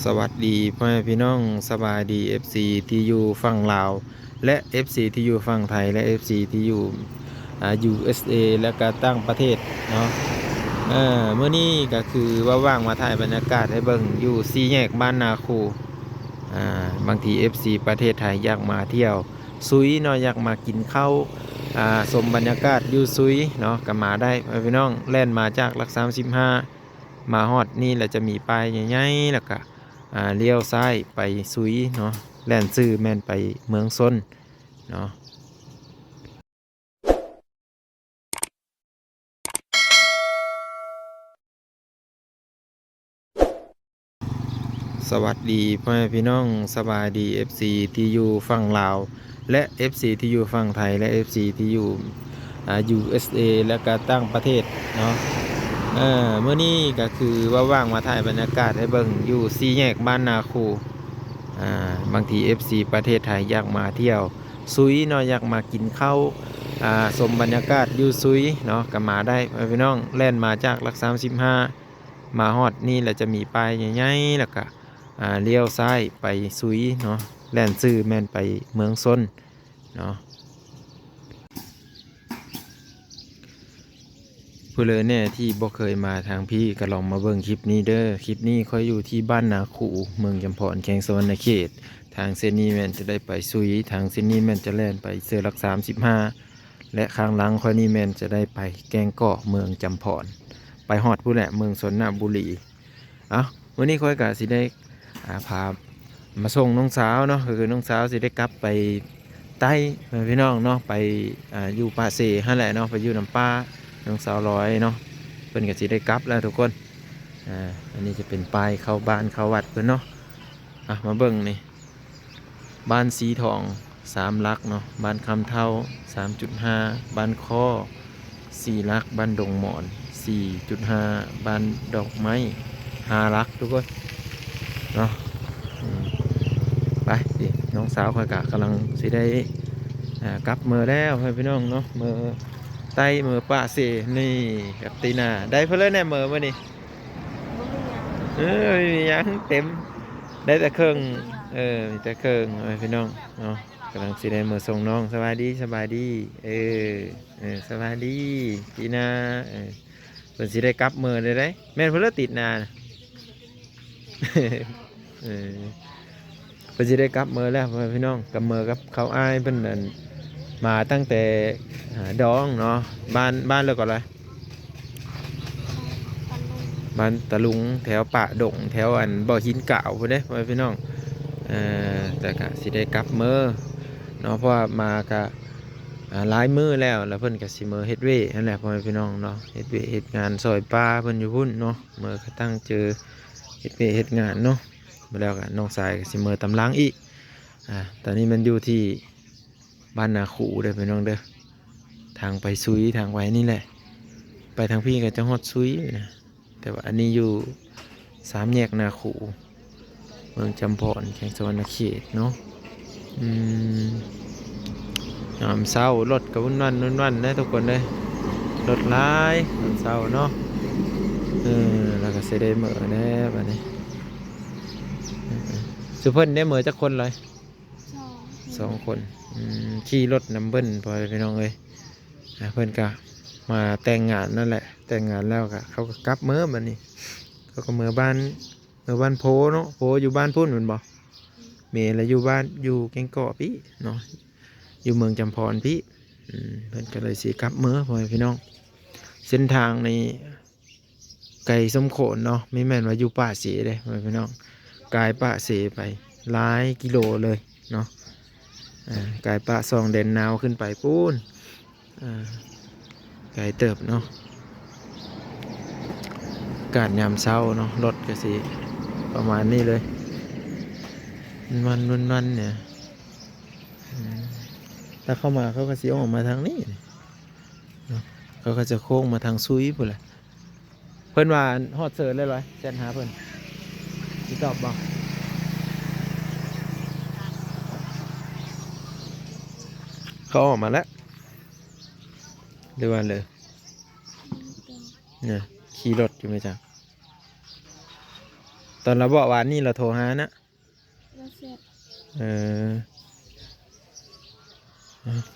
ສະຫວັດດີພໍ່ແມ່ພີ່ນ້ອງ ສະບາຍດີ ເອັຟຊີ ທີ່ຢູ່ຝັ່ງລາວ ແລະ ເອັຟຊີ ທີ່ຢູ່ຝັ່ງໄທ ແລະ ເອັຟຊີ ທີ່ຢູ່ ອ່າ ຢູເອັສເອ ແລະກະຕ່າງປະເທດເນາະ. ເອີ ມື້ນີ້ກະຄືວ່າວ່າງມາຖ່າຍບັນຍາກາດໃຫ້ເບິ່ງຢູ່ສີ່ແຍກບ້ານນາຄູ. ອ່າ ບາງທີ ເອັຟຊີ ປະເທດໄທຢາກມາທ່ຽວຊຸຍເນາະ ຢາກມາກິນເຂົ້າ ອ່າ ຊົມບັນຍາກາດຢູ່ຊຸຍເນາະ ກະມາໄດ້ພີ່ນ້ອງ. ແລ່ນມາຈາກຫຼັກສາມສິບຫ້າ ມາຮອດນີ້ແລ້ວຈະມີປ້າຍໃຫຍ່ໆ ແລ້ວກະ ອ່າ ລ້ຽວຊ້າຍໄປຊຸຍເນາະ ແລ່ນຊື່ແມ່ນໄປເມືອງຊົນເນາະ. ສະຫວັດດີພໍ່ແມ່ພີ່ນ້ອງ ສະບາຍດີ ເອັຟຊີ ທີ່ຢູ່ຝັ່ງລາວ ແລະ ເອັຟຊີ ທີ່ຢູ່ຝັ່ງໄທ ແລະ ເອັຟຊີ ທີ່ຢູ່ ອ່າ ຢູເອັສເອ ແລະກະຕ່າງປະເທດເນາະ. ເອີ ມື້ນີ້ກະຄືວ່າວ່າງມາຖ່າຍບັນຍາກາດໃຫ້ເບິ່ງຢູ່ສີ່ແຍກບ້ານນາຄູ. ອ່າ ບາງທີ ເອັຟຊີ ປະເທດໄທຢາກມາທ່ຽວຊຸຍເນາະ ຢາກມາກິນເຂົ້າ ອ່າ ຊົມບັນຍາກາດຢູ່ຊຸຍເນາະ ກະມາໄດ້ພີ່ນ້ອງ. ແລ່ນມາຈາກຫຼັກສາມສິບຫ້າ ມາຮອດນີ້ແລ້ວຈະມີປ້າຍໃຫຍ່ໆ ແລ້ວກະ ອ່າ ລ້ຽວຊ້າຍໄປຊຸຍເນາະ ແລ່ນຊື່ແມ່ນໄປເມືອງຊົນເນາະ. ຜູ້ໃດແດ່ທີ່ບໍ່ເຄີຍມາທາງພີ້ ກະລອງມາເບິ່ງຄລິບນີ້ເດີ. ຄລິບນີ້ຂ້ອຍຢູ່ທີ່ບ້ານນາຄູ ເມືອງຈຳພອນ ແຂວງສະຫວັນນະເຂດ. ທາງເສັ້ນນີ້ແມ່ນຈະໄດ້ໄປຊຸຍ ທາງເສັ້ນນີ້ແມ່ນຈະແລ່ນໄປເຊີຫຼັກສາມສິບຫ້າ ແລະ ຂ້າງຫຼັງຂ້ອຍນີ້ແມ່ນຈະໄດ້ໄປແກ້ງເກາະ ເມືອງຈຳພອນ ໄປຮອດພຸ້ນແຫຼະ ເມືອງຊົນນະບູລີ. ເອົ້າ ມື້ນີ້ຂ້ອຍກະຊິໄດ້ ອ່າ ພາມາສົ່ງນ້ອງສາວເນາະ ກະຄືນ້ອງສາວຊິໄດ້ກັບໄປໃຕ້ພີ່ນ້ອງເນາະ ໄປ ອ່າ ຢູ່ປາກເຊຫັ້ນແຫຼະເນາະ ໄປຢູ່ນຳປ້ານ້ອງສາວລອຍເນາະ. ເພິ່ນກະຊິໄດ້ກັບແລ້ວທຸກຄົນ. ອ່າ ອັນນີ້ຈະເປັນປ້າຍເຂົ້າບ້ານເຂົ້າວັດເພິ່ນເນາະ. ອ່ະ ມາເບິ່ງນີ້ ບ້ານສີທອງ ສາມຫຼັກເນາະ, ບ້ານຄຳເທົາ ສາມຈຸດຫ້າ, ບ້ານຄໍ ສີ່ຫຼັກ, ບ້ານດົງໝອນ ສີ່ຈຸດຫ້າ, ບ້ານດອກໄມ້ ຫ້າຫຼັກ ທຸກຄົນເນາະ. ອືມ ໄປ ນີ້ນ້ອງສາວຂ້ອຍກະກຳລັງຊິໄດ້ ອ່າ ກັບເມືອແລ້ວ ພີ່ນ້ອງເນາະ, ເມືອໃຕ້ ເມືອປາກເຊ. ນີ້ ກັບຕີນາ ໄດ້ເພິ່ນເລີຍແນ່ເມືອມື້ນີ້. ເອີ ບໍ່ມີຫຍັງ ເຕັມ ໄດ້ແຕ່ເຄິ່ງ. ເອີ ມີແຕ່ເຄິ່ງ ພີ່ນ້ອງເນາະ. ກຳລັງຊິໄດ້ເມືອສົ່ງນ້ອງ. ສະບາຍດີ ສະບາຍດີ. ເອີ ເອີ ສະບາຍດີ ຕີນາ. ເອີ ເພິ່ນຊິໄດ້ກັບເມືອແລ້ວເດ້. ແມ່ນເພິ່ນເລີຍຕິດນາ. ເອີ ເພິ່ນຊິໄດ້ກັບເມືອແລ້ວ ພໍ່ແມ່ພີ່ນ້ອງ. ກັບເມືອກັບເຂົາ ອ້າຍເພິ່ນນັ້ນ ມາຕັ້ງແຕ່ ອ່າ ດອງເນາະ. ບ້ານ ບ້ານເລີຍກໍລະ ບ້ານຕະລຸງ ແຖວປ່າດົງ ແຖວອັນບໍ່ຫີນກາວພຸ້ນເດ້ ພໍ່ແມ່ພີ່ນ້ອງ. ເອີ ແຕ່ກະຊິໄດ້ກັບເມືອເນາະ ເພາະວ່າມາກະ ອ່າ ຫຼາຍມື້ແລ້ວ ແລ້ວເພິ່ນກະຊິເມືອເຮັດວຽກຫັ້ນແຫຼະ ພໍ່ແມ່ພີ່ນ້ອງເນາະ. ເຮັດວຽກເຮັດງານຊ່ອຍປ້າເພິ່ນຢູ່ພຸ້ນເນາະ. ເມືອກະຕັ້ງເຈີເຮັດວຽກເຮັດງານເນາະ. ມາແລ້ວກະນ້ອງຊາຍກະຊິເມືອຕາມຫຼັງອີກ. ອ່າ ຕອນນີ້ມັນຢູ່ທີ່ ບ້ານນາຄູເດີພີ່ນ້ອງເດີ. ທາງໄປຊຸຍ ທາງໄປນີ້ແຫຼະ. ໄປທາງພີ້ກະຈະຮອດຊຸຍນະ. ແຕ່ວ່າອັນນີ້ຢູ່ສາມແຍກນາຄູ ເມືອງຈຳພອນ ແຂວງສະຫວັນນະເຂດເນາະ. ອືມ ຍາມເຊົ້າລົດກະວຸ້ນວັ່ນ ວຸ້ນວັ່ນເດີທຸກຄົນເດີ. ລົດຫຼາຍຍາມເຊົ້າເນາະ. ເອີ ແລ້ວກະຊິໄດ້ເມືອແດ່ບາດນີ້. ເອີ ເອີ ຊຸເພິ່ນໄດ້ເມືອຈັກຄົນລະ? ສອງ ສອງຄົນ. ອືມ ຂີ່ລົດນຳເພິ່ນ ພໍ່ແມ່ພີ່ນ້ອງເອີຍ. ອ່າ ເພິ່ນກະມາແຕ່ງງານນັ້ນແຫຼະ ແຕ່ງງານແລ້ວກະເຂົາກະກັບເມືອບາດນີ້. ເຂົາກະເມືອບ້ານ ເມືອບ້ານໂພເນາະ. ໂພຢູ່ບ້ານພຸ້ນແມ່ນບໍ່? ແມ່ນ ແລະຢູ່ບ້ານ ຢູ່ແກ້ງເກາະພີ້ເນາະ ຢູ່ເມືອງຈຳພອນພີ້. ອືມ ເພິ່ນກະເລີຍຊິກັບເມືອ ພໍ່ແມ່ພີ່ນ້ອງ. ເສັ້ນທາງນີ້ ໄກສົມຄວນເນາະ. ບໍ່ແມ່ນວ່າຢູ່ປາກເຊເດ້ ພໍ່ແມ່ພີ່ນ້ອງ, ກາຍປາກເຊໄປຫຼາຍກິໂລເລີຍເນາະ. ອ່າ ກາຍປາກຊ່ອງແດນນາວຂຶ້ນໄປພຸ້ນ. ອ່າ ໄກເຕີບເນາະ. ອາກາດຍາມເຊົ້າເນາະ ລົດກະຊິປະມານນີ້ເລີຍ ມັນໆໆ ນີ້. ອືມ ຖ້າເຂົ້າມາເຂົາກະຊິອອກມາທາງນີ້ເນາະ, ເຂົາກະຈະໂຄ້ງມາທາງຊຸຍພຸ້ນແຫຼະ. ເພິ່ນວ່າຮອດເຊີແລ້ວ ແຊັດຫາເພິ່ນ ຊິຕອບບໍ່? ເຂົາອອກມາແລ້ວ ຫຼືວ່າເລີຍ ນີ້ ຂີ່ລົດຢູ່ແມ່ນຈັ່ງ. ຕອນລາວເວົ້າຫວານນີ້ລາວໂທຫານະ. ເອີ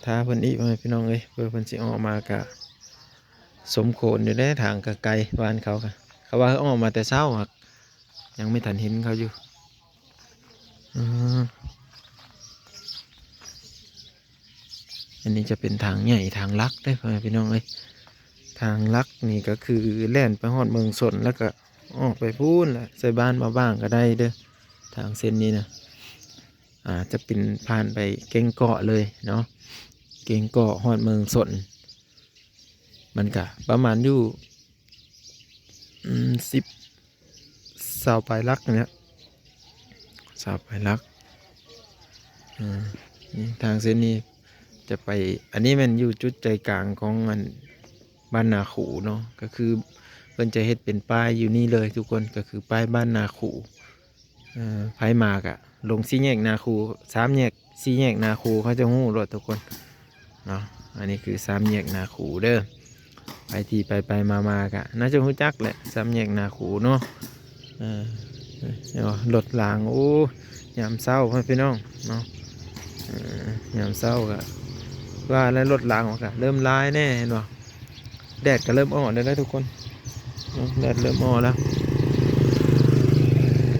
ຖ້າເພິ່ນອີກ ພໍ່ແມ່ພີ່ນ້ອງເອີຍ ເພື່ອເພິ່ນຊິອອກມາກະສົມຄວນຢູ່ເດ້ ທາງກະໄກບ້ານເຂົາກະ ເຂົາວ່າເຂົາອອກມາແຕ່ເຊົ້າ ຫາກຍັງບໍ່ທັນເຫັນເຂົາຢູ່. ອືມ ອັນນີ້ຈະເປັນທາງໃຫຍ່ທາງຫຼັກເດ້ ພໍ່ແມ່ພີ່ນ້ອງເອີຍ. ທາງຫຼັກນີ້ກະຄືແລ່ນໄປຮອດເມືອງຊົນ ແລ້ວກະອອກໄປພຸ້ນແຫຼະ ໃສ່ບ້ານມາບ້າງກະໄດ້ເດີ. ທາງເສັ້ນນີ້ນະ ອາ ຈະເປັນຜ່ານໄປແກ້ງເກາະເລີຍເນາະ ແກ້ງເກາະຮອດເມືອງຊົນ. ມັນກະປະມານຢູ່ ອືມ ສິບ ຊາວປາຍຫຼັກນີ້ແຫຼະ ຊາວປາຍຫຼັກ. ອາ ນີ້ທາງເສັ້ນນີ້ຈະໄປ ອັນນີ້ແມ່ນຢູ່ຈຸດໃຈກາງຂອງອັນບ້ານນາຄູເນາະ ກະຄືເພິ່ນຈະເຮັດເປັນປ້າຍຢູ່ນີ້ເລີຍທຸກຄົນ ກະຄືປ້າຍບ້ານນາຄູ. ເອີ ໃຜມາກະລົງສີ່ແຍກນາຄູ ສາມແຍກ ສີ່ແຍກນາຄູ ເຂົາຈະຮູ້ໂລດທຸກຄົນເນາະ. ອັນນີ້ຄືສາມແຍກນາຄູເດີ ໃຜທີ່ໄປໆມາໆກະໜ້າຈະຮູ້ຈັກແຫຼະ ສາມແຍກນາຄູເນາະ. ເອີ ເຫັນບໍ່ ລົດລາງ ໂອ້ ຍາມເຊົ້າ ພໍ່ແມ່ພີ່ນ້ອງເນາະ ເອີ ຍາມເຊົ້າກະວ່າແລ້ວ ລົດລາງມັນກະເລີ່ມຫຼາຍແດ່ ເຫັນບໍ່. ແດດກະເລີ່ມອອກແລ້ວເດີທຸກຄົນເນາະ ແດດເລີ່ມອອກແລ້ວ.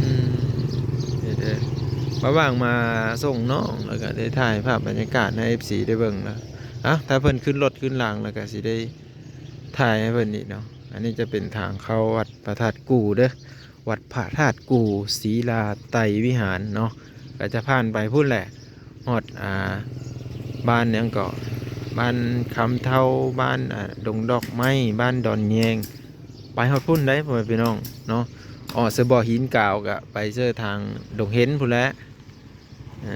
ອືມ ເດີໆ ມາຫວ່າງມາສົ່ງນ້ອງ ແລ້ວກະໄດ້ຖ່າຍພາບບັນຍາກາດໃຫ້ເອັຟຊີໄດ້ເບິ່ງນະ. ເອົ້າ ຖ້າເພິ່ນຂຶ້ນລົດຂຶ້ນລາງ ແລ້ວກະຊິໄດ້ຖ່າຍໃຫ້ເພິ່ນອີກເນາະ. ອັນນີ້ຈະເປັນທາງເຂົ້າວັດພະທາດກູ່ເດີ. ວັດພະທາດກູ່ ສີລາໄຕວິຫານເນາະ ກະຈະຜ່ານໄປພຸ້ນແຫຼະ ຮອດ ອ່າ ບ້ານຫຍັງເກາະ ບ້ານຄຳເທົາ ບ້ານ ອ່າ ດົງດອກໄມ້ ບ້ານດອນແຍງ ໄປຮອດພຸ້ນໄດ໋ ພໍ່ແມ່ພີ່ນ້ອງເນາະ. ອອກໃສ່ບໍ່ຫີນກາວກະໄປໃສ່ທາງດົງເຫັນພຸ້ນແຫຼະ. ເອີ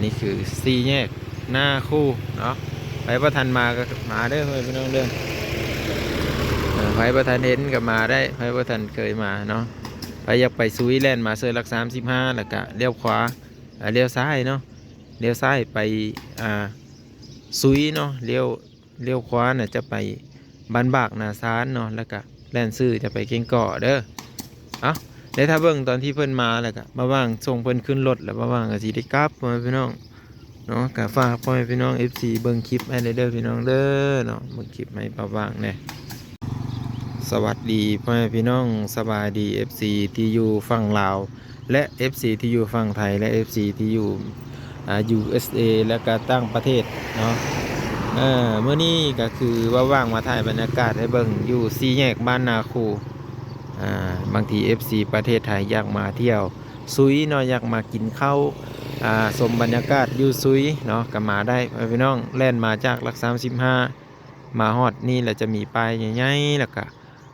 ນີ້ຄືສີ່ແຍກນາຄູເນາະ ໃຜບໍ່ທັນມາກະມາເດີ ພໍ່ແມ່ພີ່ນ້ອງເດີ. ເອີ ໃຜບໍ່ທັນເຫັນກະມາໄດ້ ໃຜບໍ່ທັນເຄີຍມາເນາະ. ໃຜຢາກໄປສຸຍ ແລ່ນມາເຊີຫຼັກສາມສິບຫ້າ ແລ້ວກະລ້ຽວຂວາ ເອີ ລ້ຽວຊ້າຍເນາະ ລ້ຽວຊ້າຍໄປ ອ່າ ສຸຍເນາະ ລ້ຽວ ລ້ຽວຂວານະຈະໄປບ້ານບາກນາຊານເນາະ ແລ້ວກະແລ່ນຊື່ຈະໄປແກ້ງເກາະເດີ. ເອົ້າ ແລ້ວຖ້າເບິ່ງຕອນທີ່ເພິ່ນມາ ແລ້ວກະມາຫວ່າງສົ່ງເພິ່ນຂຶ້ນລົດ ແລ້ວມາຫວ່າງກະຊິໄດ້ກັບ ພໍ່ແມ່ພີ່ນ້ອງເນາະ. ກະຝາກພໍ່ແມ່ພີ່ນ້ອງເອັຟຊີເບິ່ງຄລິບໃຫ້ແດ່ເດີພີ່ນ້ອງເດີເນາະ ເບິ່ງຄລິບໃຫ້ປາຫວ່າງແດ່. ສະຫວັດດີພໍ່ແມ່ພີ່ນ້ອງ ສະບາຍດີເອັຟຊີທີ່ຢູ່ຝັ່ງລາວ ແລະ ເອັຟຊີທີ່ຢູ່ຝັ່ງໄທ ແລະ ເອັຟຊີທີ່ຢູ່ ອ່າ ຢູເອັສເອ ແລະກະຕ່າງປະເທດເນາະ. ເອີ ມື້ນີ້ກະຄືວ່າຫວ່າງມາຖ່າຍບັນຍາກາດໃຫ້ເບິ່ງຢູ່ສີ່ແຍກບ້ານນາຄູ. ອ່າ ບາງທີເອັຟຊີປະເທດໄທຢາກມາທ່ຽວສຸຍເນາະ ຢາກມາກິນເຂົ້າ ອ່າ ຊົມບັນຍາກາດຢູ່ສຸຍເນາະ ກະມາໄດ້ ພີ່ນ້ອງ. ແລ່ນມາຈາກຫຼັກສາມສິບຫ້າ ມາຮອດນີ້ແລ້ວຈະມີປ້າຍໃຫຍ່ໆ ແລ້ວກະ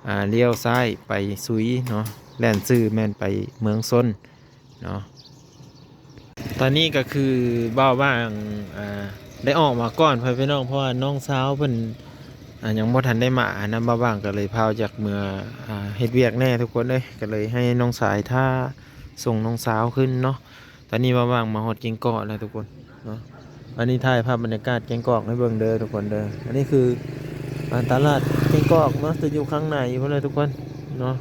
ອ່າ ລ້ຽວຊ້າຍໄປສຸຍເນາະ ແລ່ນຊື່ແມ່ນໄປເມືອງຊົນເນາະ. ຕອນນີ້ກະຄືບ່າວຫວ່າງ ອ່າ ໄດ້ອອກມາກ່ອນ ພໍ່ແມ່ພີ່ນ້ອງ ເພາະວ່ານ້ອງສາວເພິ່ນ ອ່າ ຍັງບໍ່ທັນໄດ້ມາຫັ້ນນະ ບ່າວຫວ່າງກະເລີຍພ້າວຈາກເມືອ ອ່າ ເຮັດວຽກແດ່ທຸກຄົນເອີຍ ກະເລີຍໃຫ້ນ້ອງຊາຍຖ້າ ສົ່ງນ້ອງສາວຂຶ້ນເນາະ. ຕອນນີ້ບ່າວຫວ່າງມາຮອດແກ້ງເກາະແລ້ວທຸກຄົນເນາະ. ອັນນີ້ຖ່າຍພາບບັນຍາກາດແກ້ງເກາະໃຫ້ເບິ່ງເດີທຸກຄົນເດີ. ອັນນີ້ຄື ອ່າ ຕະຫຼາດແກ້ງເກາະເນາະ ຈະຢູ່ຂ້າງໃນພຸ້ນແຫຼະທຸກຄົນເນາະ.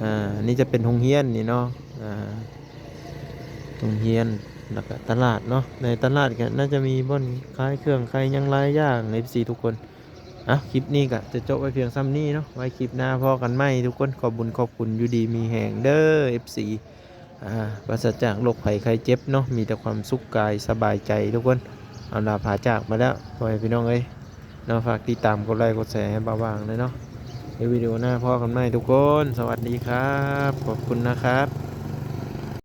ອ່າ ອັນນີ້ຈະເປັນໂຮງຮຽນນີ້ເນາະ ອ່າ ໂຮງຮຽນ ແລ້ວກະຕະຫຼາດເນາະ. ໃນຕະຫຼາດກະໜ້າຈະມີບ່ອນຂາຍເຄື່ອງຂາຍຫຍັງຫຼາຍຢ່າງ ເອັຟຊີທຸກຄົນ. ເອົ້າ ຄລິບນີ້ກະຈະຈົບໄວ້ພຽງຊ່ຳນີ້ເນາະ ໄວ້ຄລິບໜ້າພໍ້ກັນໃໝ່ທຸກຄົນ. ຂອບບຸນຂອບຄຸນ ຢູ່ດີມີແຮງເດີ ເອັຟຊີ ອ່າ ປາສະຈາກໂລກໄພໄຂ້ເຈັບເນາະ ມີແຕ່ຄວາມສຸກກາຍສະບາຍໃຈທຸກຄົນ. ອຳລາພາຈາກໄປແລ້ວ ພໍ່ແມ່ພີ່ນ້ອງເອີຍເນາະ. ຝາກຕິດຕາມກົດໄລກົດແຊໃຫ້ບ່າວຫວ່າງແດ່ເນາະ. ໃນວິດີໂອໜ້າພໍ້ກັນໃໝ່ທຸກຄົນ. ສະຫວັດດີຄັບ ຂອບຄຸນນະຄັບ.